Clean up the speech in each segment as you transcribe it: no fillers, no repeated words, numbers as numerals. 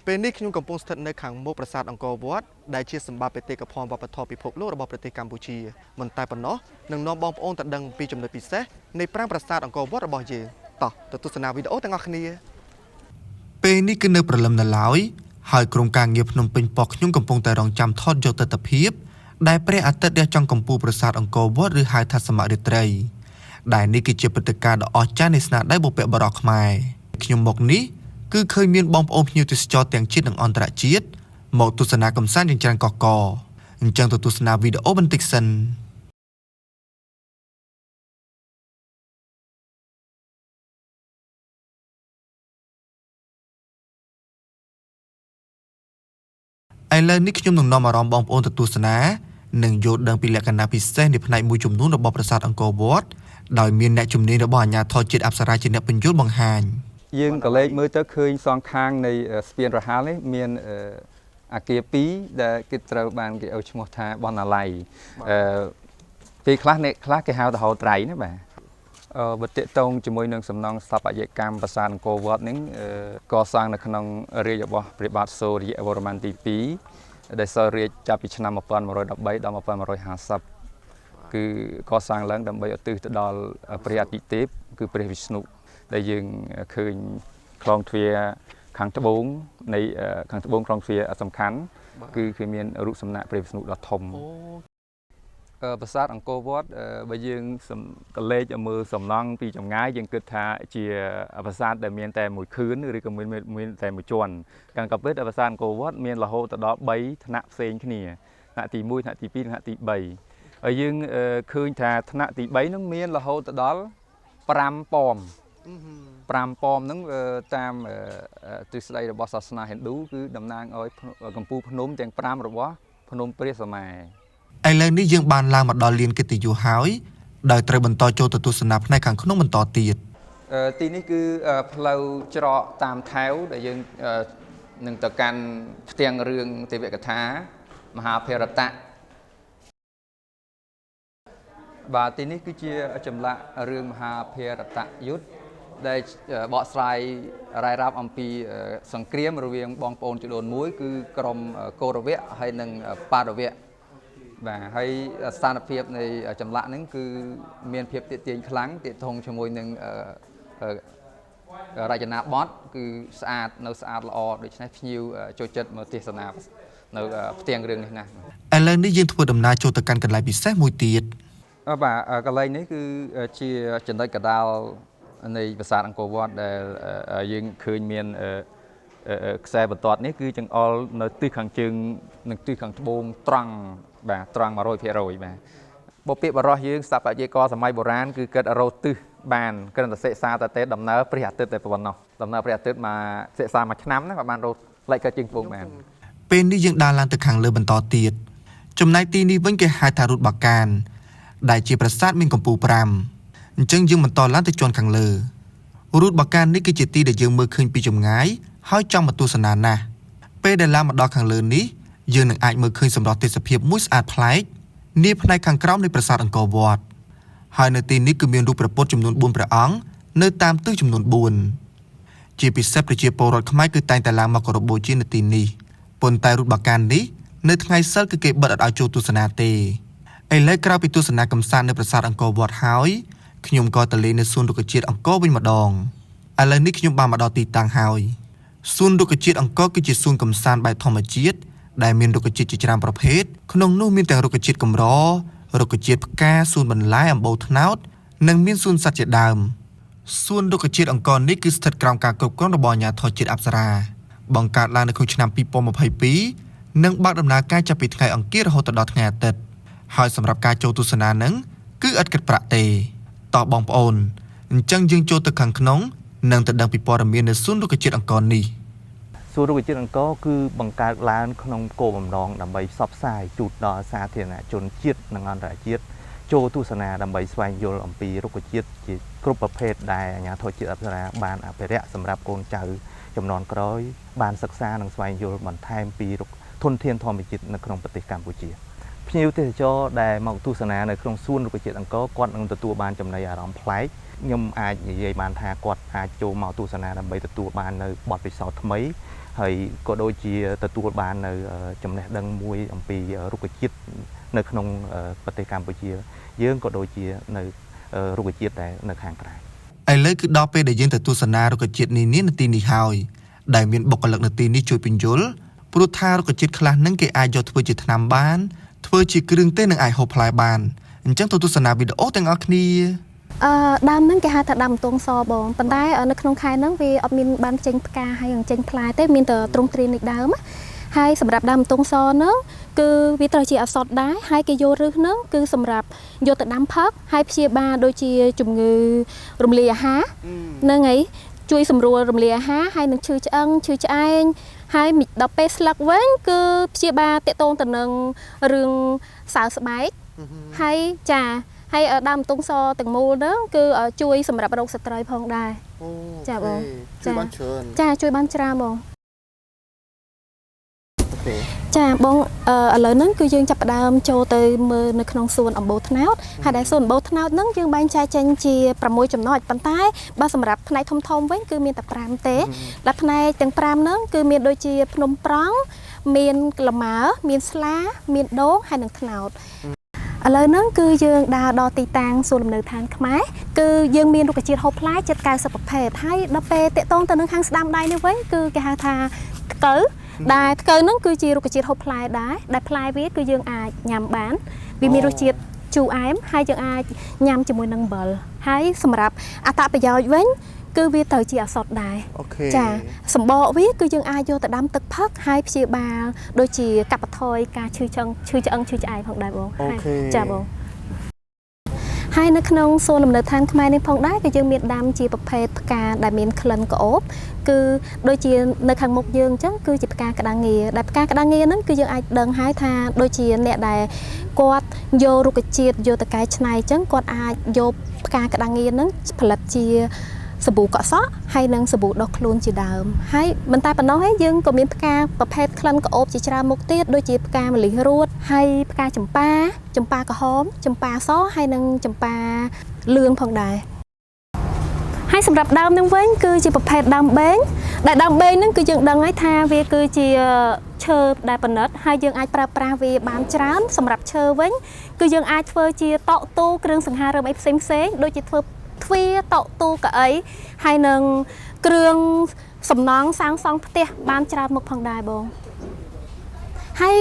ពេលនេះខ្ញុំកំពុងស្ថិតនៅខាងមុខប្រាសាទអង្គរវត្តដែលជាសម្បត្តិបេតិកភណ្ឌវប្បធម៌ពិភពលោករបស់ប្រទេសកម្ពុជាមិនតែប៉ុណ្ណោះនឹងនាំបងប្អូនទៅដឹងពីចំណុចពិសេសនៃប្រាង្គប្រាសាទអង្គរវត្តរបស់យើងតោះទៅទស្សនាវីដេអូទាំងអស់គ្នាពេលនេះគឺនៅព្រលឹមនៅឡើយហើយក្រុមការងារភ្នំពេញប៉ុស្តិ៍ខ្ញុំកំពុងតែរងចាំថតយកទិដ្ឋភាពដែលព្រះអាទិត្យរះចំកំពូលប្រាសាទអង្គរវត្តឬហៅថាសមរាត្រីដែលនេះគឺជាព្រឹត្តិការណ៍ដ៏អស្ចារ្យនៃស្នាដៃបុព្វបុរសខ្មែរខ្ញុំមកនេះគឺឃើញមានបងប្អូនភ្ញៀវទេសចរទាំងជាតិនិងអន្តរជាតិមកទស្សនាកម្សាន្តយ៉ាងច្រើនកកកអញ្ចឹងទៅទស្សនាវីដេអូបន្តិចសិនឥឡូវនេះខ្ញុំនឹងនាំអារម្មណ៍បងប្អូនទៅទស្សនានិងយល់ដឹងពីលក្ខណៈពិសេសនៃផ្នែកមួយចំនួនរបស់ប្រាសាទអង្គរវត្តដោយមានអ្នកជំនាញរបស់អាជ្ញាធរជាតិអប្សរាជាអ្នកពន្យល់បង្ហាញ យើងក៏លេខមើលទៅឃើញសងខាងនៃស្ពានរហាលនេះមានអាគារពីរដែលគេត្រូវបានគេឲ្យឈ្មោះថាបណ្ណាល័យអឺពេលខ្លះអ្នកខ្លះគេហៅទៅហៅត្រៃណាបាទអឺបើទាក់ទងជាមួយនឹងសំណង់ស្ថាបត្យកម្មប្រាសាទអង្គរវត្តនេះកសាងនៅក្នុងរាជរបស់ព្រះបាទសូរ្យវរ្ម័នទី2ដែលសោយរាជចាប់ពីឆ្នាំ1113ដល់1150គឺកសាងឡើងដើម្បីឧទ្ទិសទៅដល់ព្រះអាទិទេពគឺព្រះវិស្ណុដែលយើងឃើញខ្លោងទ្វារខាងត្បូងនៃខាងត្បូងខ្លោងទ្វារសំខាន់គឺគឺមានរូបសំណាកព្រះវិស្ណុដ៏ធំប្រាសាទអង្គរវត្តបើយើងកលេចមើលសំណង់ពីចម្ងាយយើងគិតថាជាប្រាសាទដែលមានតែមួយខឿនឬក៏មានតែមួយជាន់កាលក៏ពិតប្រាសាទអង្គរវត្តមានរហូតទៅដល់3ថ្នាក់ផ្សេងគ្នាថ្នាក់ទី1ថ្នាក់ទី2ថ្នាក់ទី3ហើយយើងឃើញថាថ្នាក់ទី3ហ្នឹងមានរហូតទៅដល់5ប៉ម5ប៉មហ្នឹងតាមទ្រឹស្ដីរបស់សាសនាហិណ្ឌូគឺតំណាងឲ្យកំពូលភ្នំទាំង5របស់ភ្នំព្រះសមា ឥឡូវនេះយើងបានឡើងមកដល់លានកិត្តិយសហើយដោយត្រូវបន្តចូលទៅទស្សនាផ្នែកខាងក្នុងបន្តទៀត ទីនេះគឺផ្លូវច្រកតាមថែវដែលយើងនឹងទៅកាន់ផ្ទាំងរឿងទេវកថាមហាភារតៈបាទទីនេះគឺជាចម្លាក់រឿងមហាភារតយុទ្ធដែលបកស្រាយរាយរាប់អំពីសង្គ្រាមរវាងបងប្អូនជីដូនមួយគឺក្រុមកោរវៈហើយនិងបារវៈបាទហើយស្ថានភាពនៃចម្លាក់ហ្នឹងគឺមានភាពទាក់ទាញខ្លាំងទាក់ទងជាមួយនឹងរចនាបថគឺស្អាតនៅស្អាតល្អដូច្នេះភ្ញៀវចូលចិត្តមកទស្សនានៅផ្ទាំងរឿងនេះណាស់ ឥឡូវនេះយើងធ្វើដំណើរចូលទៅកាន់កន្លែងពិសេសមួយទៀត បាទកន្លែងនេះគឺជាចំណុចកណ្ដាលនៃប្រាសាទអង្គរវត្តដែលយើងឃើញមានខ្សែបន្ទាត់នេះគឺចង្អុលនៅទិសខាងជើងនិងទិសខាងត្បូងត្រង់បាទត្រង់100%បាទបុព្វបុរសយើងស្ថាបត្យករសម័យបុរាណគឺគិតរកទិសបានគ្រាន់តែសិក្សាតែទេដំណើរព្រះអាទិត្យតែប៉ុណ្ណោះដំណើរព្រះអាទិត្យមកសិក្សាមួយឆ្នាំណាបានរកលេខកើតជើងត្បូងបាន ពេលនេះយើងដើរឡើងទៅខាងលើបន្តទៀតចំណែកទីនេះវិញគេហៅថារូតបាកានដែលជាប្រាសាទមានកំពូល5អញ្ចឹងយើងបន្តឡើងទៅជាន់ខាងលើរូតបាកាននេះគឺជាទីដែលយើងមើលឃើញពីចម្ងាយហើយចង់មកទស្សនាណាស់ពេលដែលឡើងមកដល់ខាងលើនេះយើងនឹងអាចមើលឃើញសម្រស់ទេសភាពមួយស្អាតប្លែកនាផ្នែកខាងក្រោមនៃប្រាសាទអង្គរវត្តហើយនៅទីនេះគឺមានរូបព្រះពុទ្ធចំនួន4ព្រះអង្គនៅតាមទិសចំនួន4ជាពិសេសប្រជាពលរដ្ឋខ្មែរគឺតែងតែឡើងមកគោរពបូជានៅទីនេះប៉ុន្តែរូបបាកាននេះនៅថ្ងៃសិលគឺគេបិទអត់ឲ្យចូលទស្សនាទេឥឡូវក្រៅពីទស្សនាកម្សាន្តនៅប្រាសាទអង្គរវត្តហើយខ្ញុំក៏ទៅលេងនៅសួនរុក្ខជាតិអង្គរវិញម្ដងឥឡូវនេះខ្ញុំបានមកដល់ទីតាំងហើយសួនរុក្ខជាតិអង្គរគឺជាសួនកម្សាន្តបែបធម្មជាតិដែលមានរុក្ខជាតិជាច្រើនប្រភេទក្នុងនោះមានទាំងរុក្ខជាតិកម្ររុក្ខជាតិផ្កាសួនបន្លែអំបូរត្នោតនិងមានសួនសត្វជាដើមសួនរុក្ខជាតិអង្គរនេះគឺស្ថិតក្រោមការគ្រប់គ្រងរបស់អាជ្ញាធរជាតិអប្សរាបង្កើតឡើងនៅក្នុងឆ្នាំ2022និងបើកដំណើរការចាប់ពីថ្ងៃអង្គាររហូតដល់ថ្ងៃអាទិត្យហើយសម្រាប់ការចូលទស្សនានឹងគឺឥតគិតប្រាក់ទេតោះបងប្អូនអញ្ចឹងយើងចូលទៅខាងក្នុងនិងទៅដឹងពីព័ត៌មាននៅសួនរុក្ខជាតិអង្គរនេះ សួនរុក្ខជាតិអង្គរគឺបង្កើតឡើងក្នុងគោលបំណងដើម្បីផ្សព្វផ្សាយជូនដល់សាធារណជនជាតិនិងអន្តរជាតិចូលទស្សនាដើម្បីស្វែងយល់អំពីរុក្ខជាតិជាគ្រប់ប្រភេទដែលអាជ្ញាធរជាតិអប្សរាបានអភិរក្សសម្រាប់កូនចៅចំនួនក្រោយបានសិក្សានិងស្វែងយល់បន្ថែមពីធនធានធម្មជាតិនៅក្នុងប្រទេសកម្ពុជាភ្ញៀវទេសចរដែលមកទស្សនានៅក្នុងសួនរុក្ខជាតិអង្គរគាត់នឹងទទួលបានចំណីអារម្មណ៍ប្លែកខ្ញុំអាចនិយាយបានថាគាត់អាចចូលមកទស្សនាដើម្បីទទួលបាននៅបទពិសោធន៍ថ្មី ហើយក៏ដូចជាទទួលបាននៅចំណេះដឹងមួយអំពីរុក្ខជាតិនៅក្នុងប្រទេសកម្ពុជាយើងក៏ដូចជានៅរុក្ខជាតិដែលនៅខាងក្រៅ ឥឡូវគឺដល់ពេលដែលយើងទៅទស្សនារុក្ខជាតិនានានៅទីនេះហើយដែលមានបុគ្គលិកនៅទីនេះជួយពន្យល់ព្រោះថារុក្ខជាតិខ្លះហ្នឹងគេអាចយកធ្វើជាថ្នាំបានធ្វើជាគ្រឿងទេសនិងអាចហូបផ្លែបានអញ្ចឹងទៅទស្សនាវីដេអូទាំងអស់គ្នា ដើមហ្នឹងគេហៅថាដើមអន្ទង់សបងប៉ុន្តែនៅក្នុងខែហ្នឹងវាអត់មានបានចេញផ្កាហើយនឹងចេញផ្លែទេមានតែទ្រង់ទ្រាយនៃដើមណាហើយសម្រាប់ដើមអន្ទង់សហ្នឹងគឺវាត្រូវជាឱសថដែរហើយគេយកឫសហ្នឹងគឺសម្រាប់យកទៅដាំផឹកហើយព្យាបាលដូចជាជំងឺរំលាយអាហារហ្នឹងហើយជួយសម្រួលរំលាយអាហារហើយនឹងឈឺឆ្អឹងឈឺឆ្អែងហើយដល់ពេលស្លឹកវិញគឺព្យាបាលតាក់ទងទៅនឹងរឿងសើស្បែកហើយចាហើយដើមអន្ទង់សទាំងមូលហ្នឹងគឺជួយសម្រាប់រោគស្ត្រីផងដែរចាបង ជួយបានច្រើន ចាជួយបានច្រើនបង OK ចាបងឥឡូវហ្នឹងគឺយើងចាប់ផ្ដើមចូលទៅមើលនៅក្នុងសួនអំបូរត្នោតហើយដែលសួនអំបូរត្នោតហ្នឹងយើងបែងចែកចេញជា6ចំណុចប៉ុន្តែបើសម្រាប់ផ្នែកធំៗវិញគឺមានតែ5ទេដែលផ្នែកទាំង5ហ្នឹងគឺមានដូចជាភ្នំប្រង់មានលម៉ើមានស្លាមានដូងហើយនិងត្នោតឥឡូវហ្នឹងគឺយើងដើរដល់ទីតាំងសួនលំនៅឋានខ្មែរគឺយើងមានរុក្ខជាតិហូបផ្លែជិត90ប្រភេទហើយដល់ពេលតាក់ទងទៅនឹងខាងស្ដាំដៃនេះវិញគឺគេហៅថាថ្កូវដែលថ្កូវហ្នឹងគឺជារុក្ខជាតិហូបផ្លែដែរដែលផ្លែវាគឺយើងអាចញ៉ាំបានវាមានរសជាតិជូរអែមហើយយើងអាចញ៉ាំជាមួយនឹងអំបិលហើយសម្រាប់អត្ថប្រយោជន៍វិញគឺវាត្រូវជាឱសថដែរ OK ចាសម្បកវាគឺយើងអាចយកទៅដាំទឹកផឹកហើយព្យាបាលដូចជាកាត់បន្ថយការឈឺឆ្អឹងឈឺឆ្អឹងឈឺឆ្អែងផងដែរបង OK ចាបងហើយនៅក្នុងសួនលំនៅឋានខ្មែរនេះផងដែរគឺយើងមានដាំជាប្រភេទផ្កាដែលមានក្លិនក្រអូបគឺដូចជានៅខាងមុខយើងអញ្ចឹងគឺជាផ្កាក្តារងាដែលផ្កាក្តារងាហ្នឹងគឺយើងអាចដឹងហើយថាដូចជាអ្នកដែលគាត់យករុក្ខជាតិយកទៅកែច្នៃអញ្ចឹងគាត់អាចយកផ្កាក្តារងាហ្នឹងផលិតជាសាប៊ូកក់សក់ហើយនិងសាប៊ូដុសខ្លួនជាដើមហើយមិនតែប៉ុណ្ណោះទេយើងក៏មានផ្កាប្រភេទក្លិនក្រអូបជាច្រើនមុខទៀតដូចជាផ្កាម្លិះរួតហើយផ្កាចម្ប៉ាចម្ប៉ាក្រហមចម្ប៉ាសហើយនិងចម្ប៉ាលឿងផងដែរហើយសម្រាប់ដើមនឹងវិញគឺជាប្រភេទដើមបេងដែលដើមបេងហ្នឹងគឺយើងដឹងហើយថាវាគឺជាឈើដែលផលិតហើយយើងអាចប្រើប្រាស់វាបានច្រើនសម្រាប់ឈើវិញគឺយើងអាចធ្វើជាតុទូគ្រឿងសង្ហារឹមអីផ្សេងៗដូចជាធ្វើទ្វារតុទូកៅអីហើយនឹងគ្រឿងសំណង់សាងសង់ផ្ទះបានច្រើនមុខផងដែរបងហើយ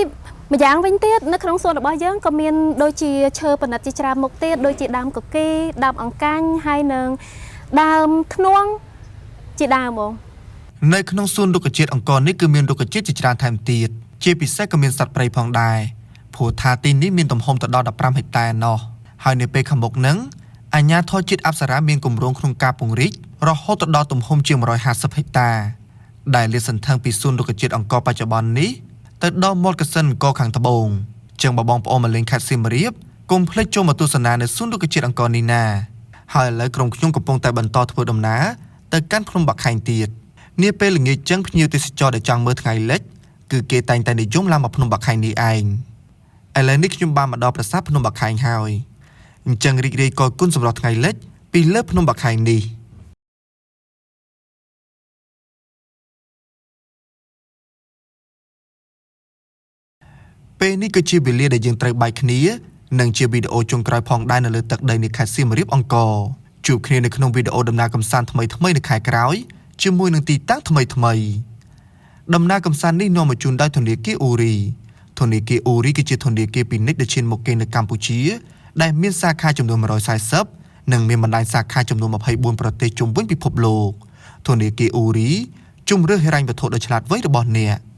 ម្យ៉ាងវិញទៀតនៅក្នុងសួនរបស់យើងក៏មានដូចជាឈើផលិតជាច្រើនមុខទៀតដូចជាដើមគគីរដើមអង្កាញ់ហើយនឹងដើមធ្នង់ជាដើមបង នៅក្នុងសួនរុក្ខជាតិអង្គរនេះគឺមានរុក្ខជាតិជាច្រើនថែមទៀតជាពិសេសក៏មានសត្វព្រៃផងដែរព្រោះថាទីនេះមានទំហំទៅដល់15ហិកតាណោះហើយនៅពេលខាងមុខហ្នឹងអាជ្ញាធរជាតិអប្សរាមានគម្រោងក្នុងការពង្រីករហូតទៅដល់ទំហំជាង150ហិកតាដែលលាតសន្ធឹងពីសួនរុក្ខជាតិអង្គរបច្ចុប្បន្ននេះទៅដល់មាត់កសិនអង្គរខាងត្បូងចឹងបើបងប្អូនមកលេងខេត្តសៀមរាបកុំភ្លេចចូលមកទស្សនានៅសួនរុក្ខជាតិអង្គរនេះណាហើយឥឡូវក្រុមខ្ញុំកំពុងតែបន្តធ្វើដំណើរទៅកាន់ភ្នំបាខែងទៀតនាពេលល្ងាចចឹងភ្ញៀវទេសចរដែលចង់មើលថ្ងៃលិចគឺគេតែងតែនិយមឡើងមកភ្នំបាខែងនេះឯងឥឡូវនេះខ្ញុំបានមកដល់ប្រាសាទភ្នំបាខែងហើយអញ្ចឹងរីករាយក៏គុណសម្រាប់ថ្ងៃលិចពីលើភ្នំបាខែងនេះពេលនេះគឺជាវេលាដែលយើងត្រូវបែកគ្នានិងជាវីដេអូចុងក្រោយផងដែរនៅលើទឹកដីនៃខេត្តសៀមរាបអង្គរជួបគ្នានៅក្នុងវីដេអូដំណើរកម្សាន្តថ្មីៗនៅខែក្រោយជាមួយនឹងទីតាំងថ្មីៗដំណើរកម្សាន្តនេះនាំមកជូនដោយធនាគារអូរីធនាគារអូរីគឺជាធនាគារពាណិជ្ជដ៏ឈានមុខគេនៅកម្ពុជាដែលមានសាខាចំនួន140និងមានបណ្ដាញសាខាចំនួន24ប្រទេសជុំវិញពិភពលោកធនាគារអូរីជំរឿសហិរញ្ញវត្ថុដ៏ឆ្លាតវៃរបស់អ្នក។